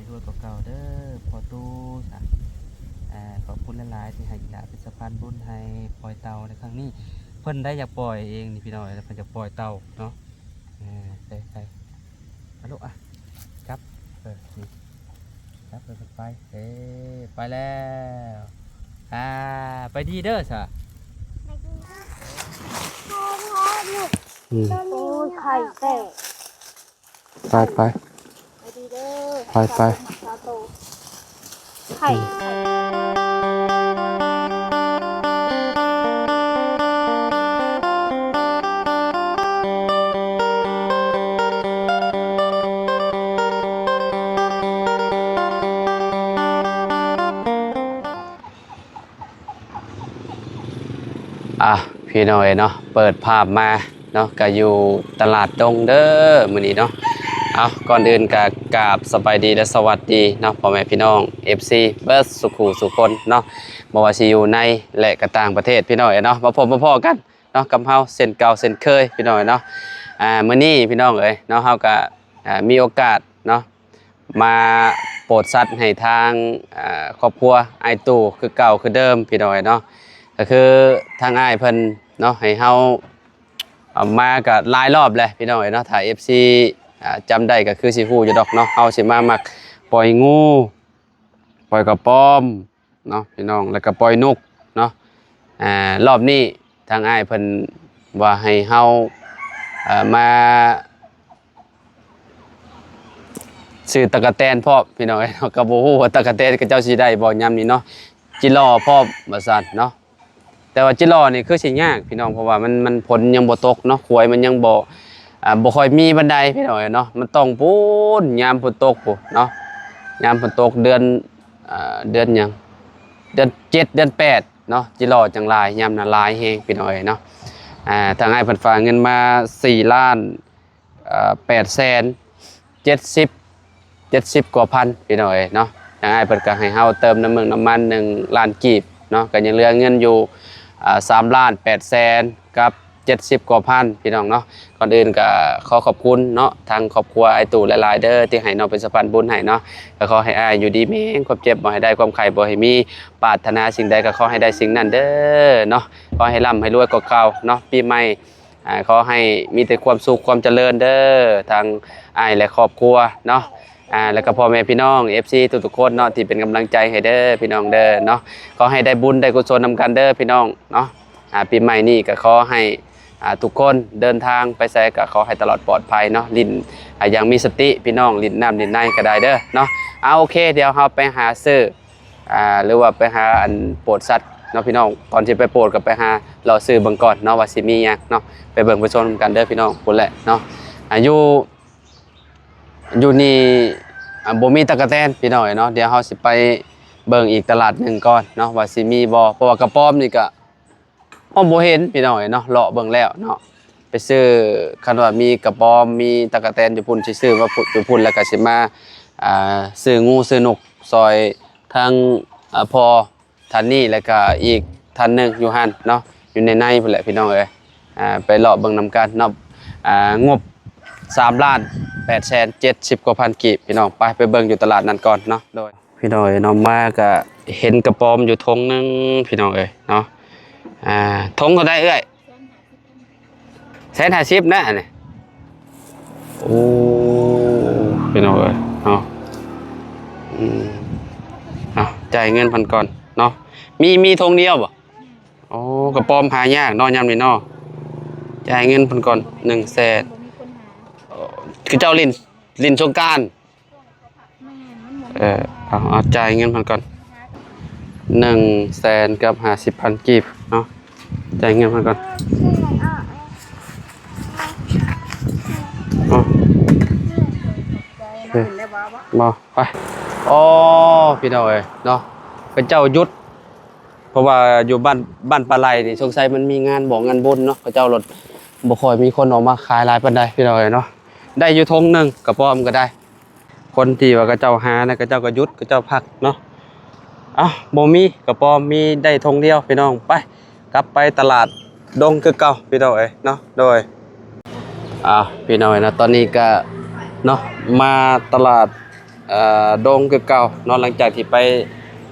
ດ້ວຍກວ່າເກົ່າເດີພໍ່ຕູ້ຊະ. ອ່າ ຂອບຄຸນຫຼາຍໆທີ່ໃຫ້ອີ່ຫຼ້າເປັນສະພານບຸນໃຫ້ປ່ອຍເຕົ່າໃນຄັ້ງນີ້. ເພິ່ນໄດ້ຢາກປ່ອຍເອງນີ້ພີ່ນ້ອງເອີຍ ເພິ່ນຢາກປ່ອຍເຕົ່າເນາະ. ເອີ ໄປ ໄປ ອາລູກ ອະ ຈັບ ເອີ ນີ້ ຈັບ ເອີ ໄປ ເອີ ໄປແລ້ວ. ອ່າ ໄປດີເດີຊະ. ອືມ ໂອ້ຍ ໄຂ່ແຕກ. ໄປ ໄປ ໄປດີເດີ ໄປ ໄປ ໄຂ່ ໄຂ່ ອ່ະ ພີ່ນ້ອງເອີຍເນາະ ເປີດພາບມາເນາະ ກະຢູ່ຕະຫຼາດດົງເດີມື້ນີ້ເນາະ. ເອົາ ກ່ອນອື່ນກະກາບສະບາຍດີ ແລະ ສະຫວັດດີເນາະ ພໍ່ແມ່ພີ່ນ້ອງ ເອັຟຊີ ເບິດສູ່ຄູ່ສູ່ຄົນເນາະ ບໍ່ວ່າຊິຢູ່ໃນ ແລະ ກະຕ່າງປະເທດ ພີ່ນ້ອງເອີຍເນາະ. ມາພົບມາພໍ້ກັນເນາະ ກັບເຮົາເຊັ່ນເກົ່າເຊັ່ນເຄີຍ ພີ່ນ້ອງເອີຍເນາະ. ອ່າ ມື້ນີ້ ພີ່ນ້ອງເອີຍເນາະ ເຮົາກະ ອ່າ ມີໂອກາດເນາະ ມາໂປດສັດໃຫ້ທາງ ເອີ ຄອບຄົວອ້າຍຕູ້ຄືເກົ່າຄືເດີມ ພີ່ນ້ອງເອີຍເນາະ. ກໍຄືທາງອ້າຍເພິ່ນເນາະ ໃຫ້ເຮົາ ເອົາມາກໍຫຼາຍລອບແລ້ວ ພີ່ນ້ອງເອີຍເນາະ. ຖ້າເອັຟຊີ ອ່າ ຈຳໄດ້ກໍຄືຊິຮູ້ຢູ່ດອກເນາະ ເຮົາຊິມາມັກປ່ອຍງູ ປ່ອຍກະປອມ ເນາະ ພີ່ນ້ອງ ແລ້ວກໍປ່ອຍນົກເນາະ. ອ່າ ລອບນີ້ທາງອ້າຍເພິ່ນວ່າໃຫ້ເຮົາ ເອີ ມາຊື້ຕັກກະແຕນພ້ອມ ພີ່ນ້ອງເອີຍເນາະ. ກໍບໍ່ຮູ້ວ່າຕັກກະແຕນເຂົາເຈົ້າຊິໄດ້ບໍ່ຍາມນີ້ເນາະ ຈິລໍພ້ອມວ່າຊັ້ນເນາະ. ແຕ່ວ່າຈິລໍນີ້ຄືຊິຍາກ ພີ່ນ້ອງ ເພາະວ່າມັນ ມັນ ຝົນຍັງບໍ່ຕົກເນາະ ຂວາຍມັນຍັງບໍ່ ອ່າ ບໍ່ຄ່ອຍມີປານໃດ ພີ່ນ້ອງເອີຍເນາະ. ມັນຕ້ອງພຸ້ນ ຍາມຝົນຕົກພຸ້ນເນາະ ຍາມຝົນຕົກເດືອນ ອ່າ ເດືອນຫຍັງ ເດືອນເຈັດ ເດືອນແປດເນາະ ຈິລໍຈັ່ງຫຼາຍ ຍາມນັ້ນຫຼາຍແຮງ ພີ່ນ້ອງເອີຍເນາະ. ອ່າ ທາງອ້າຍເພິ່ນຝາກເງິນມາສີ່ລ້ານ ເອີ ແປດແສນເຈັດສິບ ເຈັດສິບກວ່າພັນ ພີ່ນ້ອງເອີຍເນາະ. ທາງອ້າຍເພິ່ນກໍໃຫ້ເຮົາເຕີມນ້ຳມັນ ນ້ຳມັນໜຶ່ງລ້ານກີບເນາະ ກໍຍັງເຫຼືອເງິນຢູ່ ອ່າ ສາມລ້ານແປດແສນກັບເຈັດສິບກວ່າພັນ ພີ່ນ້ອງເນາະ. ກ່ອນອື່ນກໍຂໍຂອບຄຸນເນາະ ທາງຄອບຄົວອ້າຍຕູ້ຫຼາຍໆເດີ ທີ່ໃຫ້ນ້ອງເປັນສະພານບຸນໃຫ້ເນາະ. ກໍຂໍໃຫ້ອ້າຍຢູ່ດີມີແຮງ ຄວາມເຈັບບໍ່ໃຫ້ໄດ້ ຄວາມໄຂ້ບໍ່ໃຫ້ມີ ປາດຖະໜາສິ່ງໃດກໍຂໍໃຫ້ໄດ້ສິ່ງນັ້ນເດີເນາະ. ຂໍໃຫ້ລ່ຳໃຫ້ລວຍກວ່າເກົ່າເນາະ ປີໃໝ່ ອ່າ ຂໍໃຫ້ມີແຕ່ຄວາມສຸກຄວາມຈະເລີນເດີ ທັງອ້າຍ ແລະ ຄອບຄົວເນາະ. ອ່າ ແລ້ວກໍພໍ່ແມ່ພີ່ນ້ອງ ເອັຟຊີ ທຸກໆຄົນເນາະ ທີ່ເປັນກຳລັງໃຈໃຫ້ເດີ ພີ່ນ້ອງເດີເນາະ. ຂໍໃຫ້ໄດ້ບຸນໄດ້ກຸສົນນຳກັນເດີ ພີ່ນ້ອງເນາະ. ອ່າ ປີໃໝ່ນີ້ກໍຂໍໃຫ້ ອ່າ ທຸກຄົນເດີນທາງໄປໃສກໍຂໍໃຫ້ຕະຫຼອດປອດໄພເນາະ ຫຼິ້ນ ອ່າ ຢ່າງມີສະຕິ ພີ່ນ້ອງ ຫຼິ້ນນ້ຳຫຼິ້ນໃນກໍໄດ້ເດີເນາະ. ເອົາ ໂອເຄ ດຽວເຮົາໄປຫາຊື້ ອ່າ ຫຼືວ່າໄປຫາອັນໂປດສັດເນາະ ພີ່ນ້ອງ. ກ່ອນຊິໄປໂປດກໍໄປຫາເລາະຊື້ເບິ່ງກ່ອນເນາະ ວ່າຊິມີຫຍັງເນາະ. ໄປເບິ່ງໄປຊົມນຳກັນເດີ ພີ່ນ້ອງ ພຸ້ນແຫຼະເນາະ. ອ່າ ຢູ່ ຢູ່ນີ້ ອ່າ ບໍ່ມີຕັກກະແຕນ ພີ່ນ້ອງເອີຍເນາະ. ດຽວເຮົາຊິໄປເບິ່ງອີກຕະຫຼາດໜຶ່ງກ່ອນເນາະ ວ່າຊິມີບໍ່ ເພາະວ່າກະປອມນີ້ກະ ເຮົາບໍ່ເຫັນ ພີ່ນ້ອງເອີຍເນາະ. ເລາະເບິ່ງແລ້ວເນາະ ໄປຊື້ ຄັນວ່າມີກະປອມ ມີຕັກກະແຕນຢູ່ພຸ້ນ ຊິຊື້ມາພຸ້ນ ຢູ່ພຸ້ນ ແລ້ວກໍຊິມາ ອ່າ ຊື້ງູຊື້ນົກຊ່ອຍທາງ ອ່າ ພໍ່ທ່ານນີ້ ແລ້ວກໍອີກທ່ານໜຶ່ງຢູ່ຫັ້ນເນາະ ຢູ່ໃນໃນພຸ້ນແຫຼະ ພີ່ນ້ອງເອີຍ. ອ່າ ໄປເລາະເບິ່ງນຳກັນເນາະ. ອ່າ ງົບສາມລ້ານແປດແສນເຈັດສິບກວ່າພັນກີບ ພີ່ນ້ອງ. ໄປ ໄປເບິ່ງຢູ່ຕະຫຼາດນັ້ນກ່ອນເນາະ. ໂດຍ ພີ່ນ້ອງເອີຍເນາະ ມາກະເຫັນກະປອມຢູ່ຖົງໜຶ່ງ ພີ່ນ້ອງເອີຍເນາະ. ອ່າ ຖົງເທົ່າໃດເອື້ອຍ? ແສນຫ້າສິບນະອັນນີ້. ໂອ້ ພີ່ນ້ອງເອີຍເນາະ. ອືມ ເອົາ ຈ່າຍເງິນເພິ່ນກ່ອນເນາະ. ມີ ມີຖົງດຽວບໍ່? ໂອ້ ກະປອມຫາຍາກເນາະ ຍາມນີ້ເນາະ. ຈ່າຍເງິນເພິ່ນກ່ອນໜຶ່ງແສນ. ຄືເຈົ້າຫຼິ້ນ ຫຼິ້ນສົງການ. ເອີ ເອົາ ເອົາ ຈ່າຍເງິນເພິ່ນກ່ອນ ໜຶ່ງແສນກັບຫ້າສິບພັນກີບເນາະ. ຈ່າຍເງິນເພິ່ນກ່ອນ. ເອົາ ໂອເຄ ບໍ່ ໄປ. ອໍ ພີ່ນ້ອງເອີຍເນາະ ເຂົາເຈົ້າຢຸດ ເພາະວ່າຢູ່ບ້ານ ບ້ານປາໄຫຼນີ້ ສົງໄສມັນມີງານບໍ່ ງານບຸນເນາະ ເຂົາເຈົ້າລົດບໍ່ຄ່ອຍມີຄົນອອກມາຂາຍຫຼາຍປານໃດ ພີ່ນ້ອງເອີຍເນາະ. ໄດ້ຢູ່ຖົງໜຶ່ງ ກະປອມກໍໄດ້. ຄົນທີ່ວ່າເຂົາເຈົ້າຫານະ ເຂົາເຈົ້າກໍຢຸດ ເຂົາເຈົ້າພັກເນາະ. ເອົ້າ ບໍ່ມີກະປອມ ມີໄດ້ຖົງດຽວ ພີ່ນ້ອງ. ໄປ ກັບໄປຕະຫຼາດດົງຄືເກົ່າ ພີ່ນ້ອງເອີຍເນາະ. ໂດຍ ອ່າ ພີ່ນ້ອງເອີຍເນາະ ຕອນນີ້ກະເນາະ ມາຕະຫຼາດ ເອີ ດົງຄືເກົ່າເນາະ. ຫຼັງຈາກທີ່ໄປ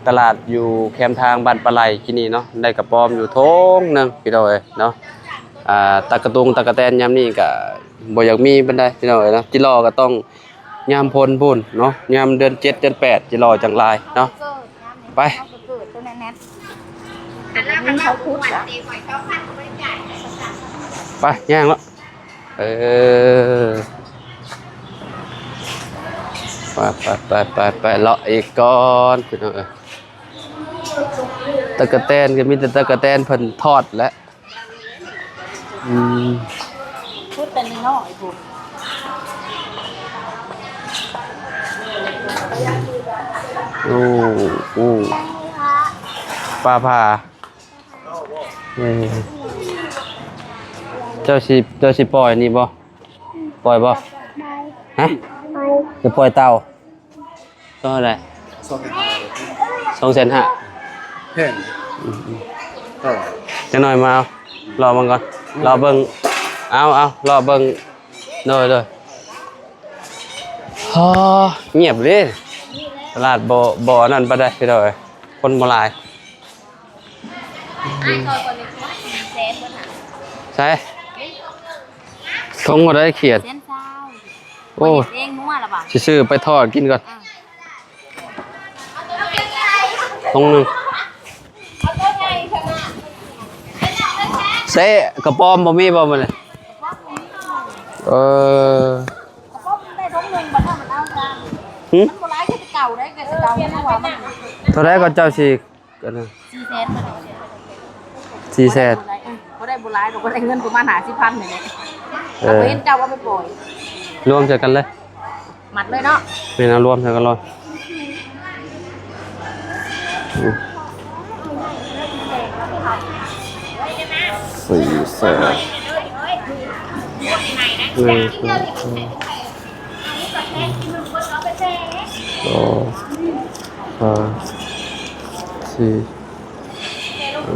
ຕະຫຼາດຢູ່ແຄມທາງບ້ານປາໄຫຼກີ້ນີ້ເນາະ ໄດ້ກະປອມຢູ່ຖົງໜຶ່ງພີ່ນ້ອງເອີຍເນາະ. ອ່າ ຕັກກະຕຸງຕັກກະແຕນຍາມນີ້ກະບໍ່ຢາກມີປານໃດພີ່ນ້ອງເອີຍເນາະ. ຈິລໍກະຕ້ອງຍາມຝົນພຸ້ນເນາະ ຍາມເດືອນເຈັດເດືອນແປດຈິລໍຈັ່ງຫຼາຍເນາະ. ໄປ ໄປ ຍ່າງເນາະ. ເອີ ໄປ ໄປ ໄປ ໄປ ເລາະອີກກ່ອນພີ່ນ້ອງເອີຍ. ຕັກກະແຕນກະມີແຕ່ຕັກກະແຕນເພິ່ນທອດແຫຼະ. ອືມ ພຸດແຕ່ນ້ອຍໆພຸ້ນ. ໂອ້ ໂອ້ ປາຜາ. ເອີ ເຈົ້າຊິ ເຈົ້າຊິປ່ອຍນີ້ບໍ່? ປ່ອຍບໍ່? ຮະ? ຈະປ່ອຍເຕົ່າ? ເທົ່າໃດ? ສອງແສນຫ້າ. ສອງແສນຫ້າ ແພງ. ອືມ ອືມ ເອີ ຈັກໜ້ອຍມາເອົາ ລໍເບິ່ງກ່ອນ ລໍເບິ່ງ. ເອົາ ເອົາ ລໍເບິ່ງ. ໂດຍ ໂດຍ. ຮາ ງຽບເດ້ ຕະຫຼາດບໍ່ ບໍ່ອັນນັ້ນປານໃດພີ່ນ້ອງເອີຍ ຄົນບໍ່ຫຼາຍ. ໃສ່ ຖົງບໍ່ໄດ້ຂຽນ. ໂອ້ ຊິຊື້ໄປທອດກິນກ່ອນ ຖົງໜຶ່ງ. ເຊ ກະປອມບໍ່ມີບໍ່ມື້ນີ້? ເອີ ຫຶ ເທົ່າໃດກໍເຈົ້າຊິ ອັນນັ້ນ ສີ່ແສນ ສີ່ແສນ ບໍ່ໄດ້ ບໍ່ຫຼາຍດອກ ບໍ່ໄດ້ເງິນປະມານຫ້າສິບພັນນີ້ແຫຼະ. ເອີ ເອົາໄປເຫັນເຈົ້າເອົາໄປປ່ອຍ ລວມໃສ່ກັນເລີຍ ມັດເລີຍເນາະ. ແມ່ນ ເອົາລວມໃສ່ກັນເລີຍ. ອືມ ສີ່ແສນ ໜຶ່ງ ສອງ ສາມ ສີ່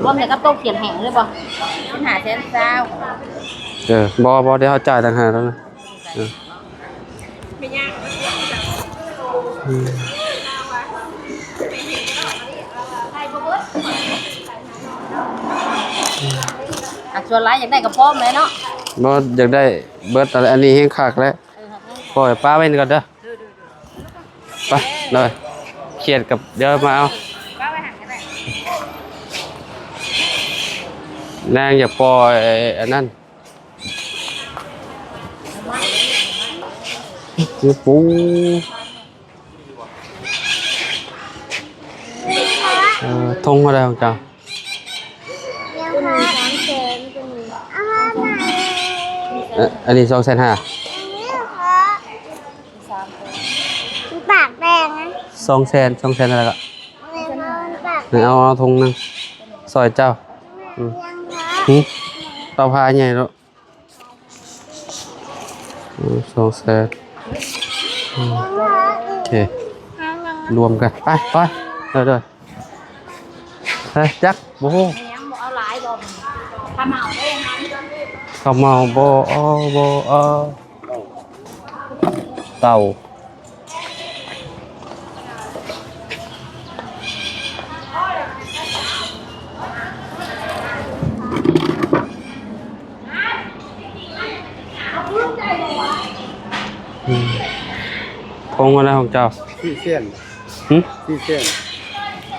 ລວມໃສ່ກັບໂຕຂຽນແຫ້ງເລີຍບໍ່? ເປັນຫ້າແສນຊາວ. ເອີ ບໍ່ ບໍ່ ດຽວເຮົາຈ່າຍຕ່າງຫາກແລ້ວນະ. ເອີ ອືມ ອ່ະ ສ່ວນຫຼາຍຢາກໄດ້ກະປອມແຫຼະເນາະ. ບໍ່ ຢາກໄດ້ເບິດ ອັນນີ້ແຮງຄັກແຫຼະ. ເອີ ປ່ອຍປະໄວ້ນີ້ກ່ອນເດີ. ໄປ ໂດຍ ຂຽດກັບ ດຽວມາເອົາ. ນາງຢາກປ່ອຍອັນນັ້ນ ປູ ເອີ ຖົງເທົ່າໃດຂອງເຈົ້າ? ເອີ ອັນນີ້ສອງແສນຫ້າ. ປາກແດງນະ ສອງແສນ ສອງແສນເທົ່າໃດກໍ? ເອົາ ເອົາຖົງໜຶ່ງຊ່ອຍເຈົ້າ. ອືມ ຫຶ ເຕົາຜ້າໃຫຍ່ເນາະ. ອືມ ສອງແສນ. ອືມ ໂອເຄ ລວມກັນ ໄປ ໄປ ເດີໆ. ເອີ ຈັກ ບໍ່ຮູ້ ເອົາຫຼາຍບໍ່? ເຂົ້າເໝົາເດ້ ເຂົ້າເໝົາ ບໍ່ເອົາ ບໍ່ເອົາ. ເຕົາ ອືມ ຖົງເທົ່າໃດຂອງເຈົ້າ? ສີ່ແສນ. ຫຶ ສີ່ແສນ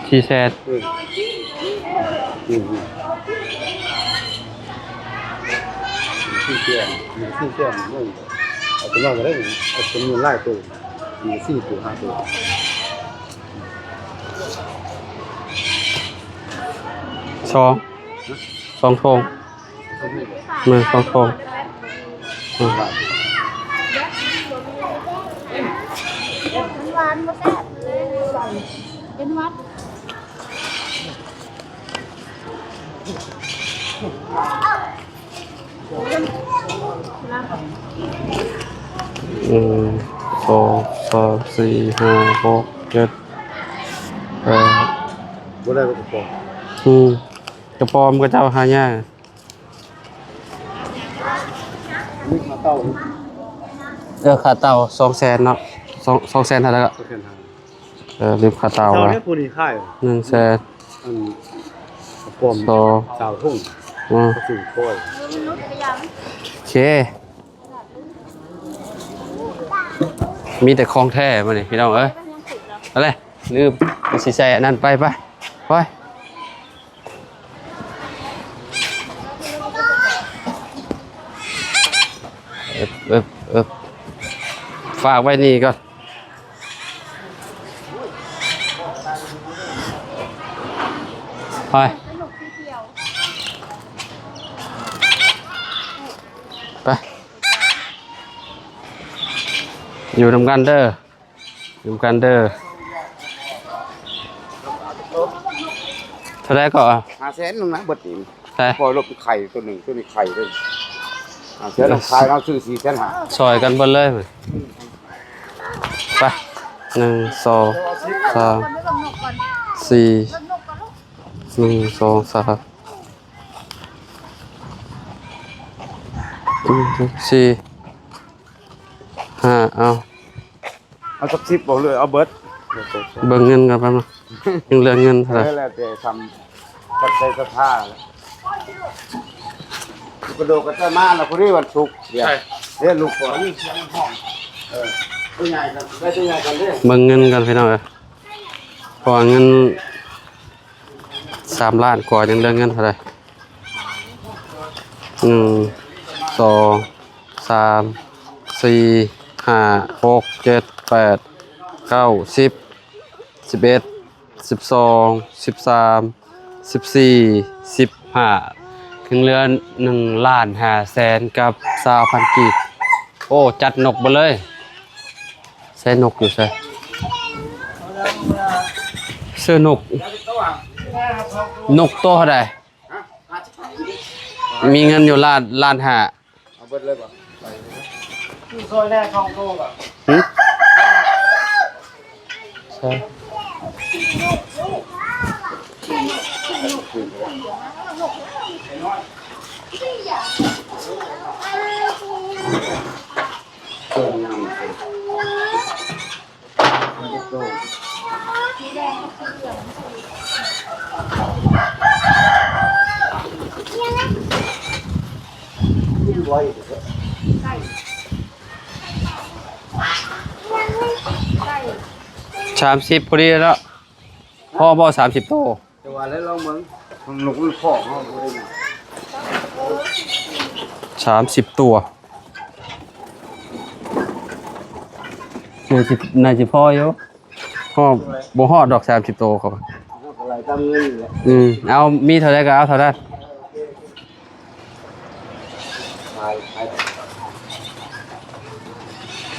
ສີ່ແສນ. ເອີ ອືມ ອືມ ສີ່ແສນ ສີ່ແສນ. ເອົາຕົວມາກໍໄດ້ ເອົາຈຳນວນຫຼາຍໂຕ ມີສີ່ໂຕ ຫ້າໂຕ. ສອງ ສອງຖົງ. ແມ່ນ ສອງຖົງ. ອືມ ຫວານບໍ່ແຊບ ເປັນຫວັດ. ໜຶ່ງ ສອງ ສາມ ສີ່ ຫ້າ ຫົກ ເຈັດ ແປດ. ບໍ່ໄດ້ກະປອມ. ອືມ ກະປອມເຂົາເຈົ້າຫາຍາກ. ເອີ ຄ່າເຕົ່າສອງແສນເນາະ. ສອງ ສອງແສນເທົ່າໃດກໍ ສອງແສນຫ້າ ເອີ ລືມຄ່າເຕົາ ເຂົາ ລະ ເຮັດຜູ້ນີ້ຂາຍ ໜຶ່ງແສນ ອັນ ກວມ ສອງ ສາວທົ່ງ ອືມ ກະຖືກ ໂອເຄ ມີແຕ່ຂອງແທ້ມື້ນີ້ພີ່ນ້ອງເອີຍ. ເອົາເລີຍ ລືມ ຊິໃສ່ອັນນັ້ນ ໄປ ໄປ ໄປ. ເອີບ ເອີບ ເອີບ ຝາກໄວ້ນີ້ກ່ອນ ໄປ ໄປ ຢູ່ນຳກັນເດີ. ນຳກັນເດີ ເທົ່າໃດກໍ ຫ້າແສນໜຶ່ງນະ ເບິດນີ້ ໃຊ່ ພໍລົບໄຂ່ຕົວໜຶ່ງ ຕົວນີ້ໄຂ່ເດ້ ຫ້າແສນ ເອີ ຂາຍເຮົາຊື້ສີ່ແສນຫ້າ ຊ່ອຍກັນເບິດເລີຍ ໄປ ໜຶ່ງ ສອງ ສາມ ສີ່ ໜຶ່ງ ສອງ ສາມ ສີ່ ຫ້າ ເອົາ ເອົາຈັກສິບບໍ່ ຫຼືເອົາເບິດ? ເບິ່ງເງິນກ່ອນແປັບໜຶ່ງ ຍັງເຫຼືອເງິນເທົ່າໃດ? ເອີ ແລ້ວແຕ່ຊຳ ຈັກໃສ່ສັດທາແຫຼະ ກະໂດດກະຈະມາລະ ພໍດີວັນສຸກ ດຽວ ໃຊ່ ດຽວລູກກ່ອນ ເອີ ຜູ້ໃຫຍ່ກັນ ໄດ້ຜູ້ໃຫຍ່ກັນເດ້ ເບິ່ງເງິນກ່ອນພີ່ນ້ອງເອີຍ ເພາະວ່າເງິນ ສາມລ້ານກວ່າ ຍັງເຫຼືອເງິນເທົ່າໃດ? ໜຶ່ງ ສອງ ສາມ ສີ່ ຫ້າ ຫົກ ເຈັດ ແປດ ເກົ້າ ສິບ ສິບເອັດ ສິບສອງ ສິບສາມ ສິບສີ່ ສິບຫ້າ ຍັງເຫຼືອໜຶ່ງລ້ານຫ້າແສນກັບຊາວພັນກີບ. ໂອ້ ຈັດນົກເບິດເລີຍ. ໃສ່ນົກຢູ່ໃສ? ຊື້ນົກ ນົກໂຕເທົ່າໃດ? ມີເງິນຢູ່ລ້ານ ລ້ານຫ້າ ເອົາເບິດເລີຍບໍ່? ຊື້ຊ່ອຍແດ່ສອງໂຕບໍ່? ຫຶ? ໃຊ່ ສາມສິບພໍດີແລ້ວເນາະ ພໍບໍ່ສາມສິບໂຕ? ແຕ່ວ່າແລ້ວລອງເບິ່ງ ມັນນົກມັນຄອກເຮົາບໍ່ໄດ້ ສາມສິບຕົວ ໜ້າຊິ ໜ້າຊິພໍຢູ່ ຮອດ ບໍ່ຮອດດອກສາມສິບໂຕເຂົາວ່າ ເຮົາກໍໄລ່ຕາມເງິນນີ້ແຫຼະ ອືມ ເອົາ ມີເທົ່າໃດກໍເອົາເທົ່ານັ້ນ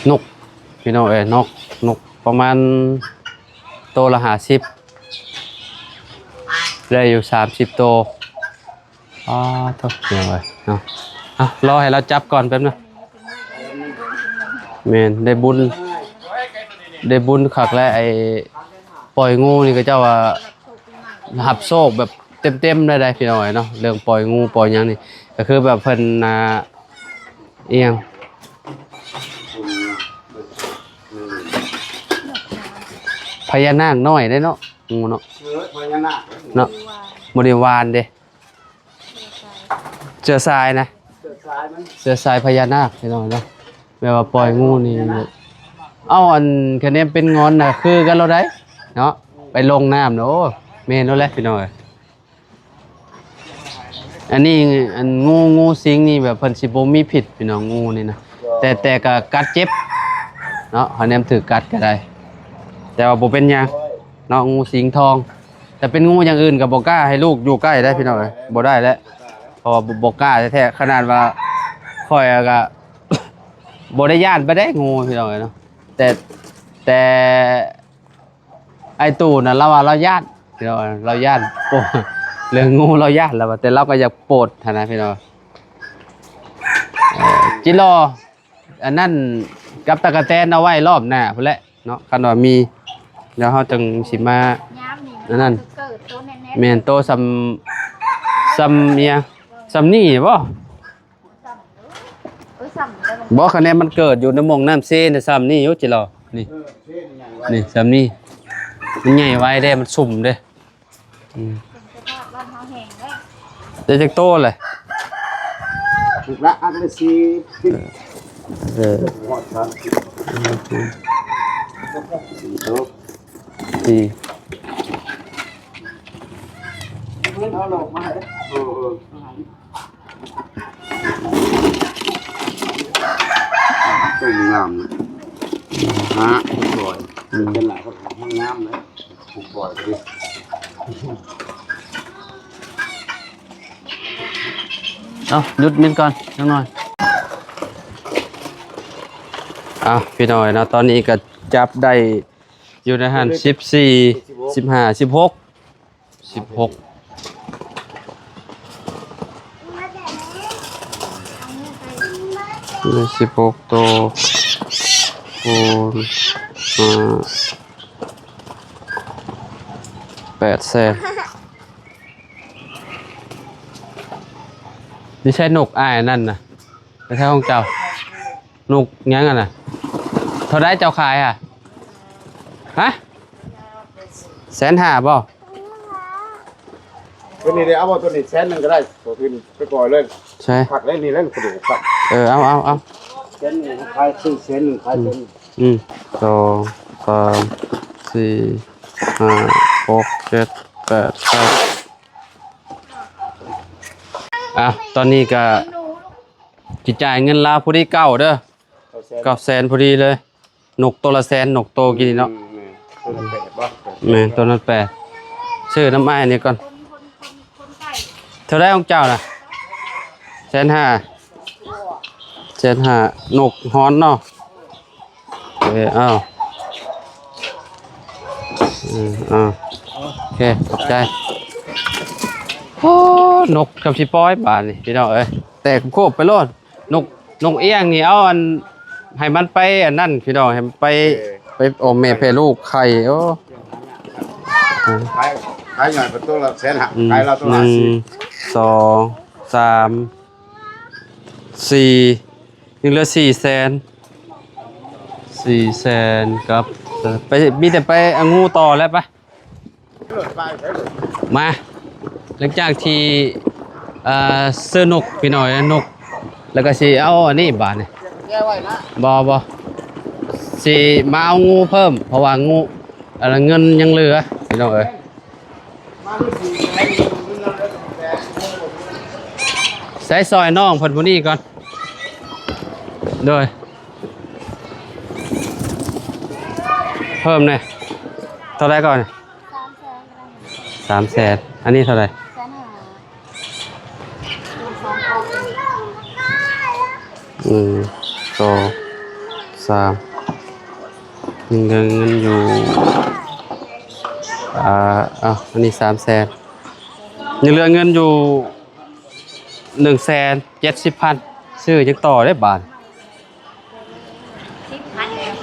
ນົກ ພີ່ນ້ອງເອີຍ ນົກ ນົກປະມານໂຕລະຫ້າສິບ ໄດ້ຢູ່ສາມສິບໂຕ. ອໍ ໂທ້ ພີ່ນ້ອງເອີຍເນາະ ອ່ະ ລໍໃຫ້ລາວຈັບກ່ອນແປັບໜຶ່ງ ແມ່ນ ໄດ້ບຸນ ໄດ້ບຸນຄັກແລ້ວ ໄອ້ປ່ອຍງູນີ້ ເຂົາເຈົ້າວ່າຮັບໂຊກແບບເຕັມໆ ໄດ້ ໄດ້ ພີ່ນ້ອງເອີຍເນາະ ເລື່ອງປ່ອຍງູປ່ອຍຫຍັງນີ້ ກໍຄືແບບເພິ່ນ ອ່າ ອີ່ຫຍັງ ພະຍານາກນ້ອຍເດ້ເນາະ ງູເນາະ ເອີ ພະຍານາກ ເນາະ ບໍ່ໄດ້ຫວານເດ້ ເຊື້ອສາຍນະ ເຊື້ອສາຍມັນ ເຊື້ອສາຍພະຍານາກ ພີ່ນ້ອງເນາະ ແບບວ່າປ່ອຍງູນີ້ ເອົາ ອັນ ຄະແນນເປັນງອນນະ ຄືກັນໂລດໃດເນາະ ໄປລົງນ້ຳນະ ໂອ້ ແມ່ນໂລດແຫຼະ ພີ່ນ້ອງເອີຍ. ອັນນີ້ ອັນງູ ງູສິງນີ້ແບບເພິ່ນຊິບໍ່ມີພິດ ພີ່ນ້ອງ ງູນີ້ນະ ແຕ່ ແຕ່ກໍກັດເຈັບເນາະ ຄະແນນຖືກກັດກໍໄດ້ ແຕ່ວ່າບໍ່ເປັນຫຍັງເນາະ ງູສິງທອງ ແຕ່ເປັນງູຢ່າງອື່ນກໍບໍ່ກ້າໃຫ້ລູກຢູ່ໃກ້ໄດ້ ພີ່ນ້ອງເອີຍ ບໍ່ໄດ້ແຫຼະ ເພາະວ່າບໍ່ ບໍ່ກ້າແທ້ໆ ຂະໜາດວ່າຂ້ອຍກໍບໍ່ໄດ້ຢ້ານປານໃດງູ ພີ່ນ້ອງເອີຍເນາະ ແຕ່ ແຕ່ ອ້າຍຕູ້ນະ ລາວວ່າລາວຢ້ານ ພີ່ນ້ອງ ລາວຢ້ານ ໂອ້ ເລື່ອງງູລາວຢ້ານ ລາວວ່າ ແຕ່ລາວກໍຢາກໂປດຫັ້ນນະ ພີ່ນ້ອງ ເອີ ຈິລໍ ອັນນັ້ນກັບຕະກະແຕນເອົາໄວ້ລອບໜ້າພຸ້ນແຫຼະເນາະ ຄັນວ່າມີ ແລ້ວເຮົາຈັ່ງຊິມາ ຍາມນີ້ ອັນນັ້ນ ມັນເກີດໂຕແນ່ໆ ແມ່ນ ໂຕສ່ຳ ສ່ຳອີ່ຫຍັງ ສ່ຳນີ້ບໍ່? ເອີ ສ່ຳ ບໍ່ ຄະແນນມັນເກີດຢູ່ໃນໝ່ອງນ້ຳເຊນະ ສ່ຳນີ້ຢູ່ ຈິລໍ ນີ້ ນີ້ ສ່ຳນີ້ ມັນໃຫຍ່ໄວເດ້ ມັນຊຸ່ມເດ້. ອືມ ເປັນສະພາບບ້ານເຮົາແຫ້ງແລ້ວ. ໄດ້ຈັກໂຕແຫຼະ? ຖືກລະອັນລະສີ່ສິບ. ເອີ ຮອດສາມສິບ. ອືມ ສີ່ໂຕ ສີ່ ເພິ່ນເອົາຫຼອກມາເດ້. ເອີ ເອີ ຕົ້ນງາມນະ. ຮະ ສວຍ. ອືມ ເປັນຫຼາຍຄົນງາມເລີຍ. ເອົາ ຢຸດມິນກ່ອນຈັກໜ່ອຍ. ເອົາ ພີ່ນ້ອງເນາະ ຕອນນີ້ກໍຈັບໄດ້ຢູ່ໃນຫັ້ນ ສິບສີ່ ສິບຫ້າ ສິບຫົກ ສິບຫົກ ສິບຫົກໂຕ ຄູນຫ້າ ແປດແສນ. ນີ້ໃຊ່ນົກອ້າຍນັ້ນນະ? ແຕ່ຂອງເຈົ້າ ນົກຫຍັງຫັ້ນນະ? ເທົ່າໃດເຈົ້າຂາຍຫະ? ຮະ? ແສນຫ້າບໍ່? ຕົວນີ້ໄດ້ເອົາບໍ່? ຕົວນີ້ແສນໜຶ່ງກໍໄດ້ ຕົວອື່ນໄປປ່ອຍເລີຍ. ໃຊ່ ຄັກເລີຍ ນີ້ແຫຼະກະດູກຄັກ. ເອີ ເອົາ ເອົາ ເອົາ ແສນໜຶ່ງຂາຍ ຊື້ແສນໜຶ່ງຂາຍແສນໜຶ່ງ. ອືມ ສອງ ສາມ ສີ່ ຫ້າ ຫົກ ເຈັດ ແປດ ເກົ້າ. ອ່ະ ຕອນນີ້ກະຊິຈ່າຍເງິນລາວພໍດີເກົ້າເດີ ເກົ້າແສນ ເກົ້າແສນພໍດີເລີຍ. ນົກໂຕລະແສນ ນົກໂຕກີ້ນີ້ເນາະ. ອືມ ແມ່ນ ໂຕລະແປດບໍ່? ແມ່ນ ໂຕນັ້ນແປດ. ຊື້ນຳອ້າຍນີ້ກ່ອນ. ເທົ່າໃດຂອງເຈົ້ານະ? ແສນຫ້າ ແສນຫ້າ ນົກຮ້ອນເນາະ. ເອີ ເອົາ ເອີ ເອົາ ໂອເຄ ຂອບໃຈ. ໂອ້ ນົກກັບຊິປ່ອຍບາດນີ້ ພີ່ນ້ອງເອີຍ ແຕກໂຄບໄປໂລດ. ນົກ ນົກອຽງນີ້ ເອົາອັນ ໃຫ້ມັນໄປອັນນັ້ນ ພີ່ນ້ອງ ໃຫ້ມັນໄປ ເອີ ໄປອອກແມ່ແຜ່ລູກໄຂ່. ໂອ້ ຂາຍ ຂາຍໜ້ອຍເປັນໂຕລະແສນຫ້າ ອືມ ຂາຍລາວໂຕລະຫ້າສິບ. ໜຶ່ງ ສອງ ສາມ ສີ່ ຍັງເຫຼືອສີ່ແສນ ສີ່ແສນກັບ ໄປ ມີແຕ່ໄປເອົາງູຕໍ່ແລ້ວປະ. ມາ ຫຼັງຈາກທີ່ ເອີ ຊື້ນົກ ພີ່ນ້ອງເອີຍ ນົກ ແລ້ວກໍຊິເອົາອັນນີ້ບາດນີ້. ບໍ່ ບໍ່ ຊິມາເອົາງູເພີ່ມ ເພາະວ່າງູ ອັນນັ້ນເງິນຍັງເຫຼືອ ພີ່ນ້ອງເອີຍ. ໃຊ້ຊອຍນ້ອງເພິ່ນຜູ້ນີ້ກ່ອນ ໂດຍ ເພີ່ມແດ່. ເທົ່າໃດກ່ອນ? ສາມແສນ ສາມແສນ. ອັນນີ້ເທົ່າໃດ? ແສນຫ້າ. ໜຶ່ງ ສອງ ສາມ ຍັງເຫຼືອເງິນຢູ່ ອ່າ ເອົາ ອັນນີ້ສາມແສນ ຍັງເຫຼືອເງິນຢູ່ໜຶ່ງແສນເຈັດສິບພັນ. ຊື້ຫຍັງຕໍ່ໄດ້ບາດ? ສິບພັນແລ້ວ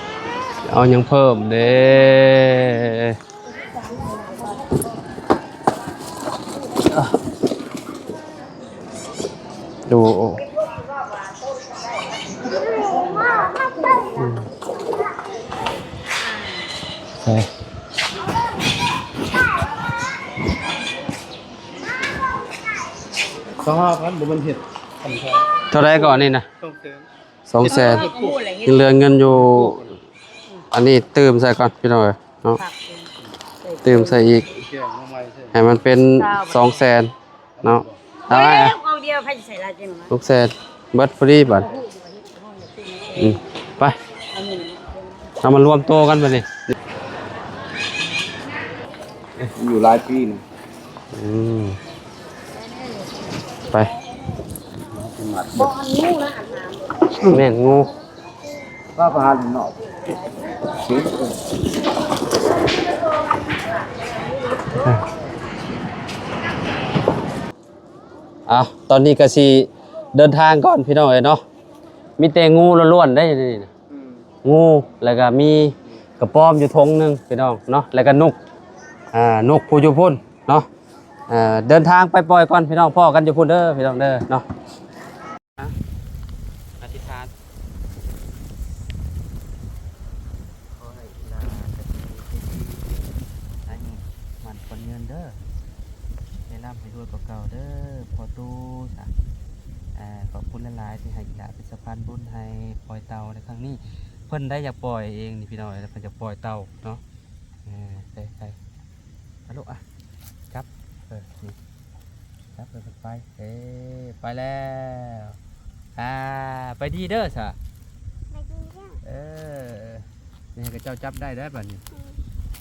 ເອົາຫຍັງເພີ່ມເດ້? ດູ ອືມ ໃສ່ ຊາວຫ້າພັນ ບໍ່ແມ່ນເຮັດ ເທົ່າໃດກ່ອນນີ້ນະ? ສອງແສນ ສອງແສນ ຍັງເຫຼືອເງິນຢູ່ ອັນນີ້ຕື່ມໃສ່ກ່ອນ ພີ່ນ້ອງເອີຍເນາະ ຕື່ມໃສ່ອີກ ໃຫ້ມັນເປັນສອງແສນເນາະ. ເອົາໄວ້ ເອົາດຽວ ໃຜຊິໃສ່ຫຼາຍຈັ່ງວະ? ຫົກແສນ ເບິດພໍດີບາດ. ອືມ ໄປ ເອົາມາລວມໂຕກັນບາດນີ້ ຢູ່ຫຼາຍປີນະ. ອືມ ໄປ ບໍ່ອັນງູນະ ອັນນ້ຳ ແມ່ນງູ ວ່າປະຫານເນາະ. ເອົາ ຕອນນີ້ກໍຊິເດີນທາງກ່ອນ ພີ່ນ້ອງເອີຍເນາະ ມີແຕ່ງູລ້ວນໆ ໄດ໋ນີ້ນະ. ອືມ ງູ ແລ້ວກໍມີກະປອມຢູ່ຖົງໜຶ່ງ ພີ່ນ້ອງເນາະ ແລ້ວກໍນົກ ອ່າ ນົກຜູ້ຢູ່ພຸ້ນເນາະ. ເດີນທາງໄປປ່ອຍກ່ອນ ພີ່ນ້ອງ ພໍ້ກັນຢູ່ພຸ້ນເດີ ພີ່ນ້ອງເດີເນາະ. ອະທິຖານ ຂໍ ເກົ່າເດີພໍ່ຕູ້ສະ ເອີ ຂອບຄຸນຫຼາຍໆ ທີ່ໃຫ້ອີ່ຫຼ້າເປັນສະພານບຸນໃຫ້ປ່ອຍເຕົ່າໃນຄັ້ງນີ້. ເພິ່ນໄດ້ຢາກປ່ອຍເອງນີ້ພີ່ນ້ອງເອີຍ ເພິ່ນຢາກປ່ອຍເຕົ່າເນາະ. ເອີ ໄປ ໄປ ອາລູກ ອະ ຈັບ ເອີ ນີ້ ຈັບ ເອີ ໄປ ເອີ ໄປແລ້ວ ອາ ໄປດີເດີສະ ໄປດີເດີ ເອີ ນີ້ໃຫ້ເຂົາເຈົ້າຈັບໄດ້ເດີບາດນີ້ ອືມ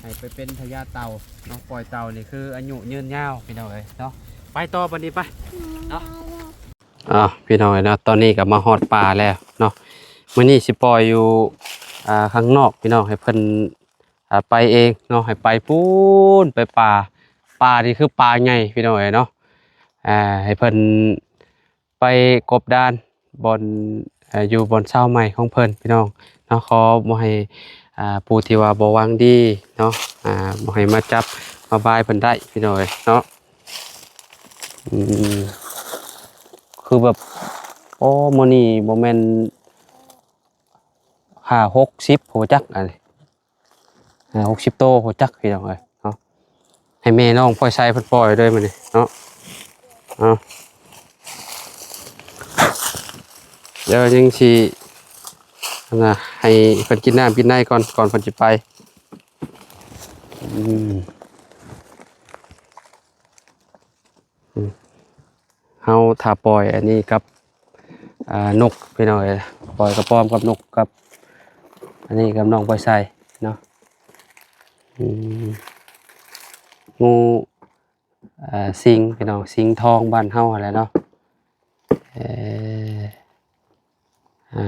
ໃຫ້ໄປເປັນພະຍາເຕົ່າເນາະ. ປ່ອຍເຕົ່ານີ້ຄືອາຍຸຍືນຍາວພີ່ນ້ອງເອີຍເນາະ. ໄປຕໍ່ບາດນີ້ໄປ ອືມ ເນາະ ໄປເລີຍ. ອ້າວ ພີ່ນ້ອງເອີຍເນາະ ຕອນນີ້ກໍມາຮອດປ່າແລ້ວເນາະ. ມື້ນີ້ຊິປ່ອຍຢູ່ ອ່າ ຂ້າງນອກພີ່ນ້ອງ ໃຫ້ເພິ່ນ ອ່າ ໄປເອງເນາະ ໃຫ້ໄປພຸ້ນ ໄປປ່າ. ປ່ານີ້ຄືປ່າໃຫຍ່ພີ່ນ້ອງເອີຍເນາະ ອ່າ ໃຫ້ເພິ່ນໄປກົບດານບ່ອນ ເອີ ຢູ່ບ່ອນເຊົາໃໝ່ຂອງເພິ່ນພີ່ນ້ອງເນາະ. ຂໍບໍ່ໃຫ້ ອ່າ ຜູ້ທີ່ວ່າບໍ່ຫວັງດີເນາະ ອ່າ ບໍ່ໃຫ້ມາຈັບມາບາຍເພິ່ນໄດ້ພີ່ນ້ອງເອີຍເນາະ. ອືມ ຄືແບບ ໂອ້ ມື້ນີ້ບໍ່ແມ່ນຫ້າຫົກສິບ ບໍ່ຈັກອັນນີ້ ຫ້າຫົກສິບໂຕ ບໍ່ຈັກພີ່ນ້ອງເອີຍເນາະ. ໃຫ້ແມ່ນ້ອງພອຍໄຊເພິ່ນປ່ອຍເລີຍມື້ນີ້ເນາະ. ເອົາ ດຽວຍັງຊິ ອັນນ່າ ໃຫ້ເພິ່ນກິນນ້ຳກິນໃນກ່ອນ ກ່ອນເພິ່ນຊິໄປ. ອືມ ອືມ ເຮົາຖ້າປ່ອຍອັນນີ້ກັບ ອ່າ ນົກພີ່ນ້ອງເອີຍ ປ່ອຍກະປອມກັບນົກກັບ ອັນນີ້ກັບນ້ອງພອຍໄຊເນາະ. ອືມ ງູ ເອີ ສິງພີ່ນ້ອງ ສິງທອງບ້ານເຮົາຫັ້ນແຫຼະເນາະ. ເອີ ອ່າ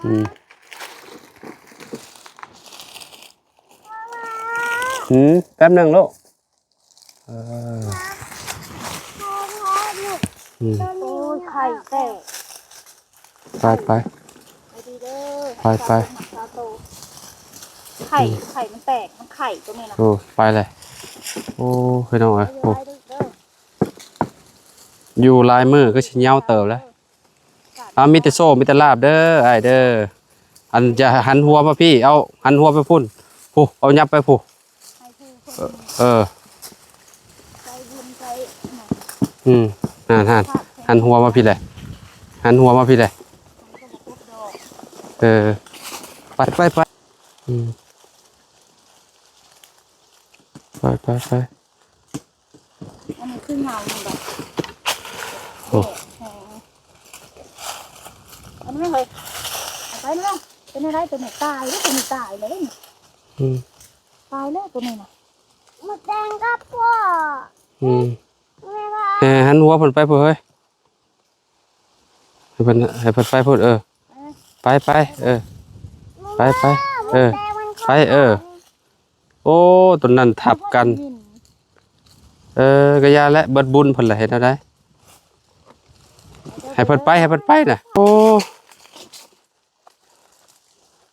ອືມ ອືມ ແປັບໜຶ່ງລູກ ເອີ ອືມ ໂອ້ຍ ໄຂ່ແຕກ ໄປ ໄປ ໄປດີເດີ ໄປ ໄປ ໄຂ່ ອືມ ໄຂ່ມັນແຕກ ມັນໄຂ່ຕົວນີ້ນະ ໂອ້ ໄປເລີຍ ໂອ້ ພີ່ນ້ອງເອີຍ ໄປ ໂອ້ ໄປເດີ ຢູ່ຫຼາຍມື້ຄືຊິຍາວເຕີບແລ້ວ. ເອົາ ມີແຕ່ໂຊກ ມີແຕ່ລາບເດີອ້າຍເດີ. ອັນ ຢ່າຫັນຫົວມາພີ້ ເອົາ ຫັນຫົວໄປພຸ້ນ ພຸ້ນ ເອົາຫຍັບໄປພຸ້ນ ໃຫ້ຜູ້ເພິ່ນ ເອີ ໃສ່ບຸນໃສ່ ອືມ ຫັ້ນໆ ຫັນຫົວມາພີ້ແຫຼະ ຫັນຫົວມາພີ້ແຫຼະ ເອີ ໄປ ໄປ ໄປ ອືມ ໄປ ໄປ ໄປ. ອັນນີ້ຄືເງົາມັນບໍ່ ໂອ້ ແດດແຮງ ອັນນີ້ເຮີ້ຍ ເອົາໄປນະ ເປັນອະໄລຕົວນີ້ ຕາຍເດ້ ຕົວນີ້ຕາຍເລີຍນີ້ ອືມ ຕາຍແລ້ວຕົວນີ້ນະ ໝົດແດງກັບພໍ່ ອືມ ແມ່ວ່າ ເອີ ຫັນຫົວເພິ່ນໄປພຸ້ນເຮີ້ຍ. ໃຫ້ເພິ່ນ ໃຫ້ເພິ່ນໄປພຸ້ນ ເອີ ໄປ ໄປ ເອີ ໄປ ໄປ ເອີ ໄປ ເອີ ໂອ້ ຕົນນັ້ນທັບກັນ ເອີ ກະຢ່າແຫຼະ ເບິດບຸນເພິ່ນລະ ເຮັດແນວໃດ ໃຫ້ເພິ່ນໄປ ໃຫ້ເພິ່ນໄປນະ ໂອ້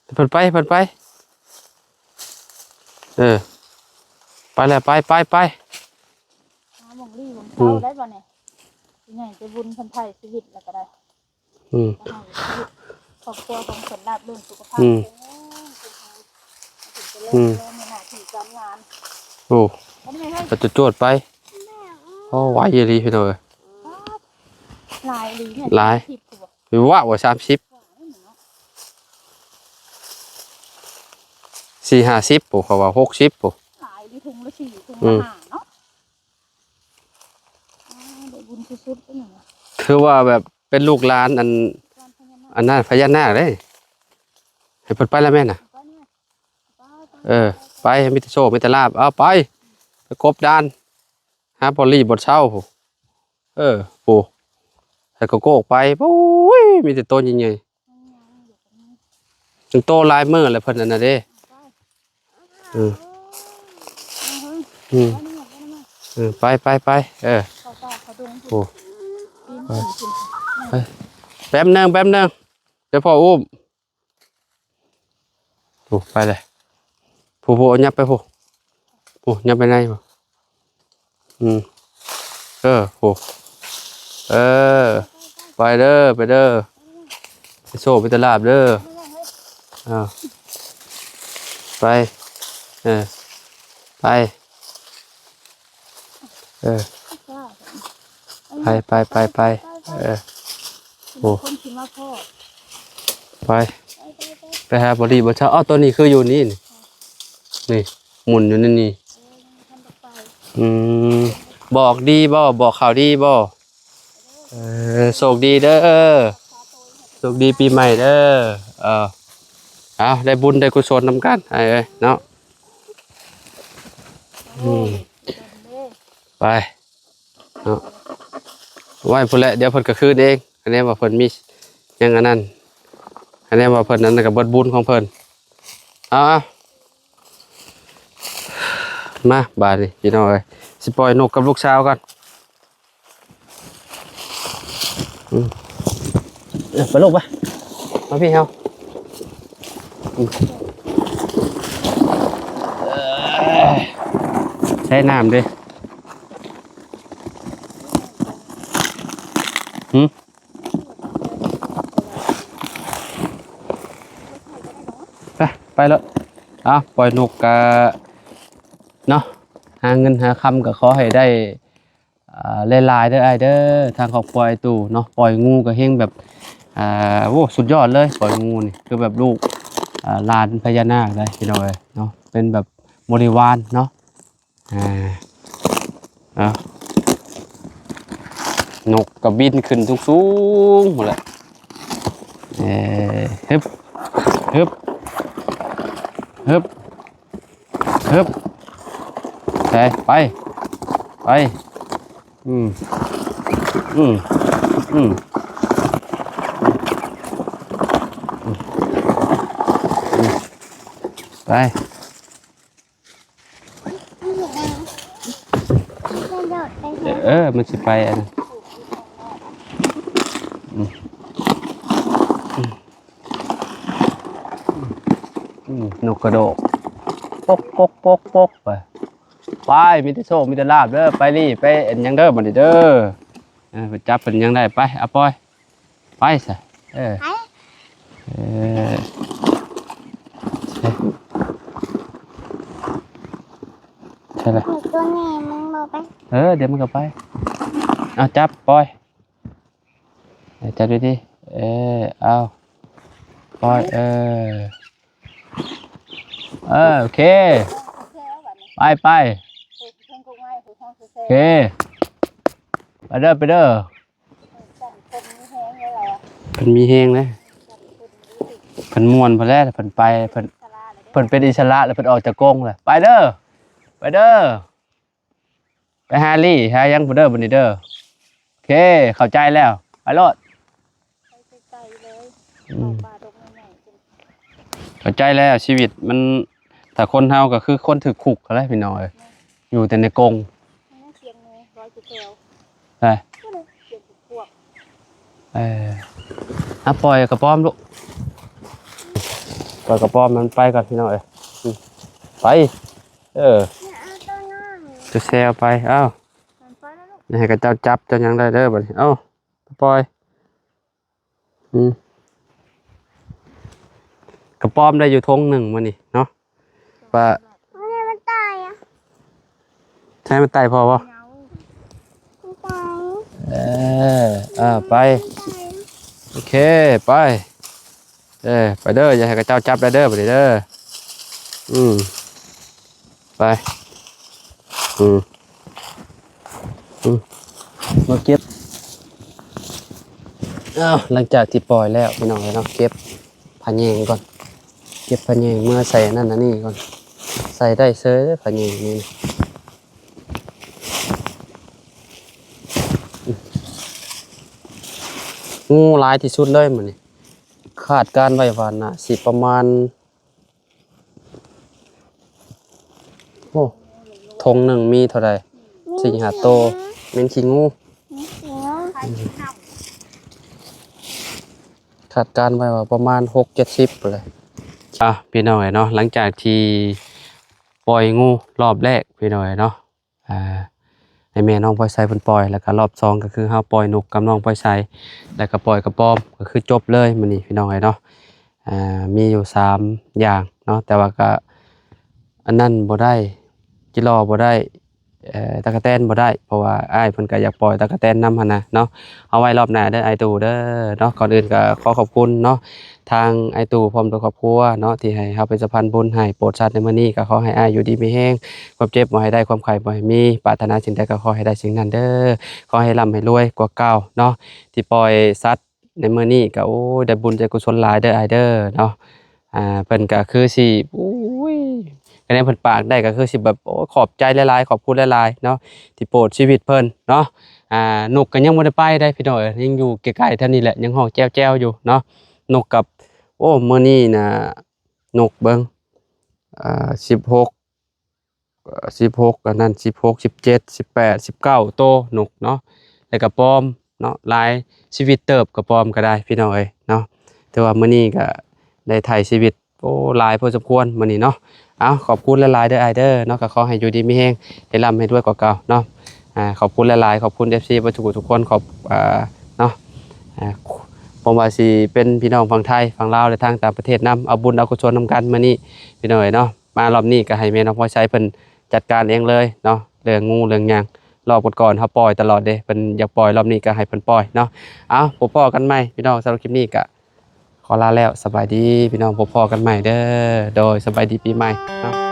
ໃຫ້ເພິ່ນໄປ ໃຫ້ເພິ່ນໄປ ເອີ ໄປແລ້ວ ໄປ ໄປ ໄປ ຫາໝ່ອງລີ້ໝ່ອງເຊົາໄດ້ບໍ່ນີ້ ຜູ້ໃຫຍ່ໃຈບຸນເພິ່ນໄຖ່ຊີວິດແລ້ວກໍໄດ້ ອືມ ຄອບຄົວຂອງເພິ່ນລາບລື່ນ ສຸຂະພາບ ອືມ ແຂງແຮງ ອືມ ໃຫ້ເພິ່ນຈະເລີນ ອືມ ໃນໜ້າທີ່ການງານ ໂອ້ ເປັນໄງເຮີ້ຍ ກະຈວດໆໄປ ໂອ້ ໄວອີ່ຫຼີພີ່ນ້ອງເອີຍ ຫຼາຍອີ່ຫຼີນີ້ ຫຼາຍ ສິບ ຄືວ່າ ວ່າ ວ່າ ສາມສິບ ສີ່ຫ້າສິບ ໂອ້ ເຂົາວ່າຫົກສິບ ໂອ້ ຫຼາຍຢູ່ ຖົງລະສີ່ ຖົງລະຫ້າເນາະ ອືມ ອ່າ ໄດ້ບຸນສຸດໆ ເປັນຫຍັງວະ ຖືວ່າແບບເປັນລູກຫຼານອັນ ອັນນັ້ນພະຍານາກເດ້ ໃຫ້ເພິ່ນໄປແລ້ວແມ່ນນະ ເອີ ໄປ ມີແຕ່ໂຊກ ມີແຕ່ລາບ ເອົາໄປ ໄປກົບດານ ຫາບ່ອນລີ້ບ່ອນເຊົາ ເອີ ໂອ້ ໃສ່ກະໂກກໄປ ໂອ້ຍ ມີແຕ່ໂຕໃຫຍ່ໆ ເປັນໂຕຫຼາຍມື້ແລ້ວເພິ່ນອັນນັ້ນເດ້ ເອີ ອືມ ເອີ ໄປ ໄປ ໄປ ເອີ ໂອ້ ໄປ ແປັບໜຶ່ງ ແປັບໜຶ່ງ ດຽວພໍ່ອຸ້ມ ໂອ້ ໄປເລີຍ ຜູ້ ຜູ້ ຫຍັບໄປຜູ້ ຜູ້ ຫຍັບໄປໃນຜູ້ ອືມ ເອີ ໂອ້ ເອີ ໄປເດີ ໄປເດີ ໄປໂຊກໄປຕະຫຼາບເດີ ເອີ ໄປ ເອີ ໄປ ເອີ ໄປ ໄປ ໄປ ໄປ ເອີ ໂອ້ ຄົນຊິມາພໍ້ ໄປ ໄປ ໄປ ໄປຫາບໍ່ດີບໍ່ເຊົາ. ເອົ້າ ຕົວນີ້ຄືຢູ່ນີ້ ນີ້ ໝຸ່ນຢູ່ໃນນີ້. ເອີ ຍັງບໍ່ທັນໄດ້ໄປ ອືມ ບອກດີບໍ່? ບອກຂ່າວດີບໍ່? ເອີ ໂຊກດີເດີ ໂຊກດີປີໃໝ່ເດີ. ເອີ ເອົາ ໄດ້ບຸນໄດ້ກຸສົນນຳກັນອ້າຍເອີຍເນາະ. ອືມ ໄປເນາະ ໄວ້ພຸ້ນແຫຼະ ດຽວເພິ່ນກໍຄືນເອງ. ຄະແນນວ່າເພິ່ນມີຫຍັງອັນນັ້ນ ຄະແນນວ່າເພິ່ນອັນນັ້ນກໍເບິດບຸນຂອງເພິ່ນ. ເອົາ ເອົາ ມາບາດນີ້ພີ່ນ້ອງເອີຍ ຊິປ່ອຍນົກກັບລູກສາວກ່ອນ. ອືມ ເອີ ໄປລູກໄປ ມາພີ່ເຮົາ. ອືມ ເອີ ໃຊ້ນ້ຳເດ້ ຫື ໄປ ໄປແລ້ວ. ເອົາ ປ່ອຍນົກກະເນາະ ຫາເງິນຫາຄຳກະຂໍໃຫ້ໄດ້ ອ່າ ຫຼາຍໆເດີອ້າຍເດີ ທາງຄອບຄົວອ້າຍຕູ້ເນາະ. ປ່ອຍງູກໍແຮ່ງແບບ ອ່າ ໂອ້ ສຸດຍອດເລີຍ ປ່ອຍງູນີ້ ຄືແບບລູກ ອ່າ ຫຼານພະຍານາກໄດ໋ພີ່ນ້ອງເອີຍເນາະ ເປັນແບບບໍລິວານເນາະ. ອ່າ ເອົາ ນົກກໍບິນຂຶ້ນສູງໆພຸ້ນແຫຼະ. ເອີ ຮຶບ ຮຶບ ຮຶບ ຮຶບ ໄປ ໄປ ໄປ. ອືມ ອືມ ອືມ ອືມ ໄປ. ເອີ ມັນຊິໄປອັນນັ້ນ ອືມ ອືມ ນົກກະໂດກ ປົກ ປົກ ປົກ ປົກ ໄປ ໄປ ມີແຕ່ໂຊກ ມີແຕ່ລາບເດີ ໄປລີ້ ໄປອັນຫຍັງເດີ ບັດນີ້ເດີ. ເອີ ໄປຈັບເພິ່ນຫຍັງໄດ້ ໄປ ເອົາ ປ່ອຍ ໄປຊະ ເອີ ໄປ ເອີ ໃຊ່ລະ ຕົວນີ້ມັນບໍ່ໄປ ເອີ ດຽວມັນກໍໄປ. ເອົາ ຈັບ ປ່ອຍ ເອີ ຈັບດີໆ ເອີ ເອົາ ປ່ອຍ ເອີ ເອີ ໂອເຄ ໄປ ໄປ ໂອເຄ ໄປເດີ ໄປເດີ. ເພິ່ນມີແຮງເດ້ ເພິ່ນມ່ວນພຸ້ນແຫຼະ ເພິ່ນໄປ ເພິ່ນ ເພິ່ນເປັນອິດສະຫຼະແລ້ວ ເພິ່ນອອກຈາກກົງແລ້ວ. ໄປເດີ ໄປເດີ ໄປຫາລີ້ຫາຫຍັງພຸ້ນເດີ ບັດນີ້ເດີ. ໂອເຄ ເຂົ້າໃຈແລ້ວ ໄປໂລດ ໄປໄກໆເລີຍ ອືມ ເຂົ້າປ່າດົງໃຫຍ່ໆ ເຂົ້າໃຈແລ້ວ ຊີວິດມັນ ຖ້າຄົນເຮົາກໍຄືຄົນຖືກຄຸກຫັ້ນແຫຼະພີ່ນ້ອງເອີຍ ແມ່ນ ຢູ່ແຕ່ໃນກົງ ມັນຍັງສຽງໜູຮ້ອຍຢູ່ແຖວ ໄປ ສຽງຂວບ ເອີ ເອົາ ປ່ອຍກະປອມລູກ ປ່ອຍກະປອມມັນໄປກ່ອນພີ່ນ້ອງເອີຍ ອືມ ໄປ ເອີ ແຊວໄປ ເອົາ ມັນໄປແລ້ວລູກ ໃຫ້ເຂົາເຈົ້າຈັບເຈົ້າຫຍັງໄດ້ເດີ ບັດນີ້ ເອົາ ປ່ອຍ ອືມ ກະປອມໄດ້ຢູ່ຖົງໜຶ່ງມື້ນີ້ເນາະ ວ່າ ມັນຕາຍອະ ໃຫ້ມັນໄຕ່ພໍບໍ່? ມັນຕາຍ ເອີ ເອີ ໄປ ໂອເຄ ໄປ ເອີ ໄປເດີ ຢ່າໃຫ້ເຂົາເຈົ້າຈັບໄດ້ເດີ ບັດນີ້ເດີ ອືມ ໄປ ອືມ ອືມ ມາເກັບ ເອົາ ຫຼັງຈາກທີ່ປ່ອຍແລ້ວພີ່ນ້ອງເອີຍເນາະ ເກັບພະແຍງກ່ອນ ເກັບພະແຍງເມືອໃສ່ອັນນັ້ນອັນນີ້ກ່ອນ ໃສ່ໄດ້ເຊີຍເດີພະແຍງນີ້ ງູຫຼາຍທີ່ສຸດເລີຍມື້ນີ້ ຄາດການໄວ້ວ່າໜ້າຊິປະມານ ໂອ້ ຖົງໜຶ່ງມີເທົ່າໃດ? ສີ່ຫ້າໂຕ ເໝັນຂີ້ງູ ເໝັນຂີ້ງູ ຄາດການໄວ້ວ່າປະມານຫົກເຈັດສິບພຸ້ນແຫຼະ. ອ່ະ ພີ່ນ້ອງເອີຍເນາະ ຫຼັງຈາກທີ່ປ່ອຍງູລອບແລກ ພີ່ນ້ອງເອີຍເນາະ ອ່າ ໃຫ້ແມ່ນ້ອງພອຍໃສເພິ່ນປ່ອຍ ແລ້ວກໍລອບສອງກໍຄືເຮົາປ່ອຍນົກກັບນ້ອງພອຍໃສ ແລ້ວກໍປ່ອຍກະປອມ ກໍຄືຈົບເລີຍມື້ນີ້ພີ່ນ້ອງເອີຍເນາະ. ອ່າ ມີຢູ່ສາມຢ່າງເນາະ ແຕ່ວ່າກໍອັນນັ້ນບໍ່ໄດ້ ຈິລໍບໍ່ໄດ້ ເອີ ຕະກະແຕນບໍ່ໄດ້ ເພາະວ່າອ້າຍເພິ່ນກໍຢາກປ່ອຍຕະກະແຕນນຳຫັ້ນນະເນາະ. ເອົາໄວ້ລອບໜ້າເດີອ້າຍຕູ້ເດີເນາະ. ກ່ອນອື່ນກໍຂໍຂອບຄຸນເນາະ ທາງອ້າຍຕູ້ພ້ອມດ້ວຍຄອບຄົວເນາະ ທີ່ໃຫ້ເຮົາເປັນສະພານບຸນໃຫ້ໂປດສັດໃນມື້ນີ້. ກໍຂໍໃຫ້ອ້າຍຢູ່ດີມີແຮງ ຄວາມເຈັບບໍ່ໃຫ້ໄດ້ ຄວາມໄຂ້ບໍ່ໃຫ້ມີ ປາດຖະໜາສິ່ງໃດກໍຂໍໃຫ້ໄດ້ສິ່ງນັ້ນເດີ. ຂໍໃຫ້ລ່ຳໃຫ້ລວຍກວ່າເກົ່າເນາະ ທີ່ປ່ອຍສັດ ໃນມື້ນີ້ກໍ ໂອ້ຍ ໄດ້ບຸນໄດ້ກຸສົນຫຼາຍເດີອ້າຍເດີເນາະ. ອ່າ ເພິ່ນກໍຄືຊິ ໂອ້ຍ ຄະແນນເພິ່ນປາກໄດ້ກໍຄືຊິແບບ ໂອ້ຍ ຂອບໃຈຫຼາຍໆ ຂອບຄຸນຫຼາຍໆເນາະ ທີ່ໂປດຊີວິດເພິ່ນເນາະ. ອ່າ ນົກກໍຍັງບໍ່ໄດ້ໄປໄດ໋ພີ່ນ້ອງເອີຍ ຍັງຢູ່ໃກ້ໆແຖວນີ້ແຫຼະ ຍັງຮ້ອງແຈ້ວໆຢູ່ເນາະ ນົກກັບ ໂອ້ ມື້ນີ້ນະ ນົກເບິ່ງ ອ່າ ສິບຫົກ ເອີ ສິບຫົກ ອັນນັ້ນ ສິບຫົກ ສິບເຈັດ ສິບແປດ ສິບເກົ້າໂຕນົກເນາະ ແລ້ວກໍປອມເນາະ ຫຼາຍ ຊີວິດເຕີບ ກະປອມກໍໄດ້ພີ່ນ້ອງເອີຍເນາະ. ຖືວ່າມື້ນີ້ກໍໄດ້ໄຖ່ຊີວິດ ໂອ້ ຫຼາຍພໍສົມຄວນມື້ນີ້ເນາະ. ເອົາ ຂອບຄຸນຫຼາຍໆເດີອ້າຍເດີເນາະ ກໍຂໍໃຫ້ຢູ່ດີມີແຮງ ໃຫ້ລ່ຳໃຫ້ລວຍກວ່າເກົ່າເນາະ. ອ່າ ຂອບຄຸນຫຼາຍໆ ຂອບຄຸນເອັຟຊີເບິດທຸກຜູ້ທຸກຄົນ ຂອບ ອ່າ ເນາະ ອ່າ ບໍ່ວ່າຊິເປັນພີ່ນ້ອງຝັ່ງໄທ ຝັ່ງລາວ ແລະ ທາງຕ່າງປະເທດນຳ ເອົາບຸນເອົາກຸສົນນຳກັນມື້ນີ້ພີ່ນ້ອງເອີຍເນາະ. ມາລອບນີ້ກໍໃຫ້ແມ່ນ້ອງພອຍໄຊເພິ່ນຈັດການເອງເລີຍເນາະ ເລື່ອງງູເລື່ອງຫຍັງ. ລອບກ່ອນໆເຮົາປ່ອຍຕະຫຼອດເດ້ ເພິ່ນຢາກປ່ອຍ ລອບນີ້ກໍໃຫ້ເພິ່ນປ່ອຍເນາະ. ເອົາ ພົບພໍ້ກັນໃໝ່ພີ່ນ້ອງ ສຳລັບຄລິບນີ້ກໍຂໍລາແລ້ວ ສະບາຍດີພີ່ນ້ອງ ພົບພໍ້ກັນໃໝ່ເດີ. ໂດຍ ສະບາຍດີປີໃໝ່ເນາະ.